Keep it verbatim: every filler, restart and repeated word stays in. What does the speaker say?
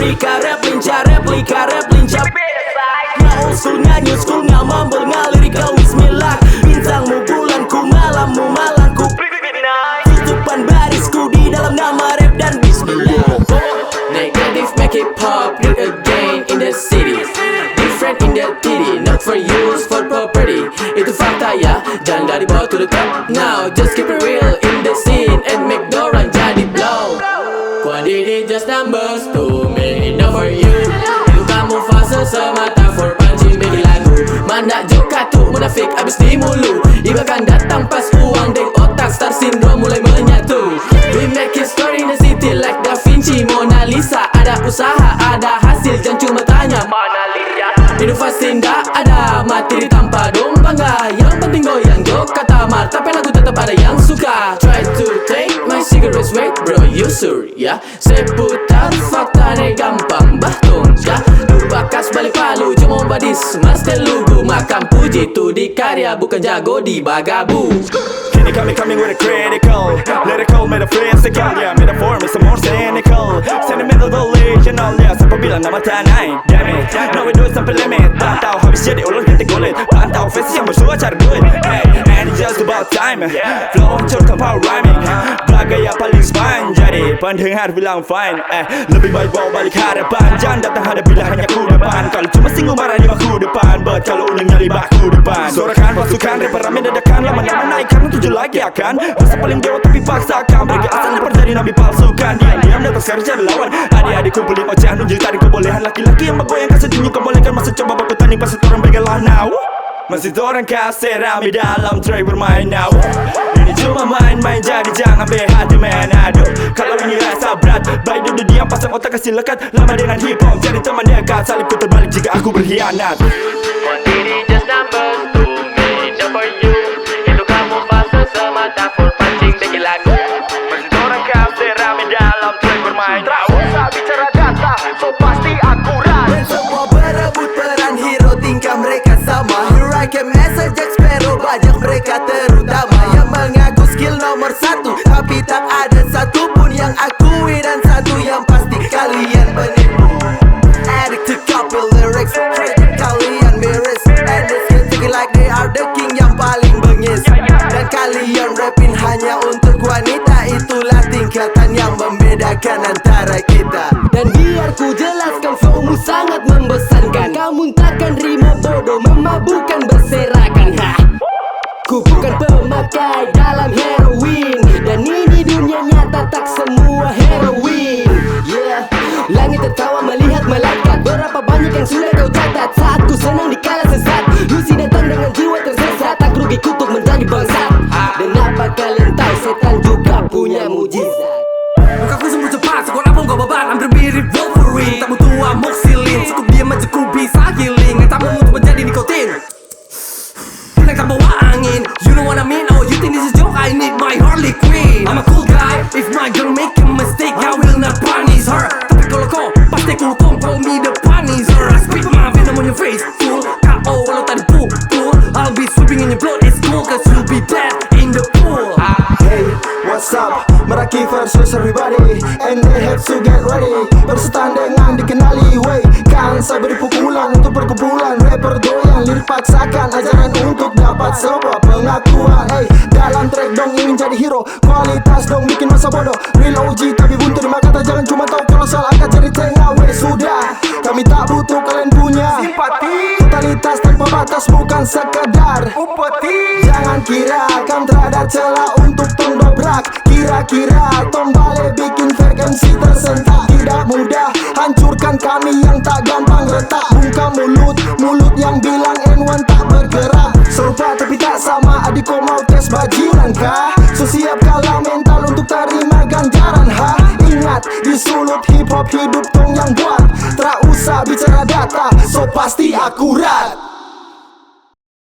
Lika rap lincah, rap lika rap lincah. Nga old school, nga new school, nga mumble, nga lyrical with me like bintang mu bulan ku malam mu malam ku. Tutupan baris ku di dalam nama rap dan bismillah. Negative make hip hop great again in the city. Different in the city, not for use, for property. Itu fakta ya, jangan dari bawah to the top. Now just keep it real in the scene and make dorang jadi blow. Quantity just numbers, too many not for you. Itu kamu fase semata for punching bagi lagu. Mana jo katu munafik abis di mulu. Ibakan datang pas uang deng otak star syndrome mulai menyatu. We make history in the city like Da Vinci, Mona Lisa. Ada usaha, ada hasil, jangan cuma tanya mana Lisa. Inovasi ndak ada, materi tanpa dong bangga. Yang penting goyang jo katamar, tapi lagu tetap ada yang suka. Try to take my cigarettes, wait bro, you sure ya? Seputar fakta ne gampang bahtong ja. Lu bakas bale palu, cuma badis mas telugu. Makam puji tu di karya, bukan jago di bagabu. Kini kami coming with a critical, lyrical, metaphysical, yeah, metaphor is more cynical, sentimental, delusional, yeah, siapa bilang nama tanah, damn it, now we do it sampai limit, tak tahu habis jadi ular kita kulit, pantau faces yang bersuara cari duit, hey, and it's just about time, flow hancur tanpa rhyming, gaya paling spine, jadi pendengar bilang fine, eh, lebih baik bawa balik harapan, jangan datang hadap bila hanya ku depan, kalau cuma singgung barang di baku depan, but kalau unyungnya di baku depan, sorakan pasukan, rapper rame dadakan, lama-lama naik karena tujuh lagi akan, masa paling dewa tapi paksakan, mereka asal percaya nabi palsukan, diam-diam datang sekarang cari lawan, adik-adik kumpulin ocehan, unjuk tadi kebolehan, laki-laki yang bagoyang kasih tunjuk kebolehan, masa coba baku tanding pasti orang begal lah now. Masih dorang kasih rame dalam track bermain now. Ini cuma main-main, jadi jangan be hati main, aduh. Kalau ini rasa berat, baik duduk diam, pasang otak, kasih lekat. Lama dengan hip hop, jadi teman dekat. Salibku terbalik jika aku berkhianat. Quantity just numbers, too many not for you. Itu kamu fase semata for punching bagi lagu. Masih dorang kasih rame dalam track bermain. Tak usah bicara data, so pasti akurat. Dan semua berebut peran hero, tingkah mereka sama. Here I come as a Jack Sparrow, bajak mereka terutama yang mengaku skill nomor satu, tapi tak ada satu pun yang akui. Dan satu yang pasti, kalian penipu. Addict to copy lyrics, treat kalian miris, and they still take it like they are the king yang paling bengis. Dan kalian rapping hanya untuk wanita, itulah tingkatan yang membedakan antara kita. Dan biar ku jelaskan, flowmu sangat membosankan. Kau muntakan rima bodoh, memabukkan, berserakan. Ha. Ku bukan pemakai dalam heroin, dan ini dunia nyata, tak semua heroin. Yeah. Langit tertawa melihat malaikat. Berapa banyak yang sudah kau catat? Saat ku senang dikala sesat, Lucy datang dengan jiwa tersesat. Tak rugi kutuk menjadi bangsat. Dan apa kalian tahu, setan juga punya mujizat. Mukaku sembuh cepat, sekuat apa kau babat, hampir mirip Wolverine. Tak butuh amoxicillin, cukup diam aja ku bisa healing. Nggak tak mau untuk menjadi nikotin. Pernah tak bawa angin, you know what I mean? Oh, you think this is joke? I need my Harley Quinn. I'm a cool guy, if my girl make a mistake, I will not punish her. Tapi kalau kau, pasti ku hukum, call me the Punisher. I spit my venom on your face, fool. K O walau tadi pukul. I'll be swimming in your blood, it's cool, cause you'll be dead in the pool. Hey, what's up? Meraki versus everybody, and they have to get ready. Bersetan dengan dikenali, wey. Kan saya beri pukulan untuk perkumpulan rapper doyan. Lirik paksakan ajaran untuk dapat sebuah pengakuan. Hey, dalam track dong ingin jadi hero, kualitas dong bikin masa bodoh. Real O G tapi buntu di mata, jangan cuma tahu kalau soal angkat jari tengah. Wey, sudah, kami tak butuh kalian punya simpati. Totalitas tanpa batas bukan sekadar upeti. Jangan kira kan terada celah untuk tong dobrak. Kira-kira tong bale bikin fake M C tersentak. Tidak mudah hancurkan kami yang tak gampang retak. Bungkam mulut, mulut yang bilang N one tak bergerak. Serupa tapi tak sama, adik ko mau tes bajingan kah? So siap kalah mental untuk tarima ganjaran ha? Ingat, di sulut hip hop hidup tong yang buat. Tra usah bicara data, so pasti akurat.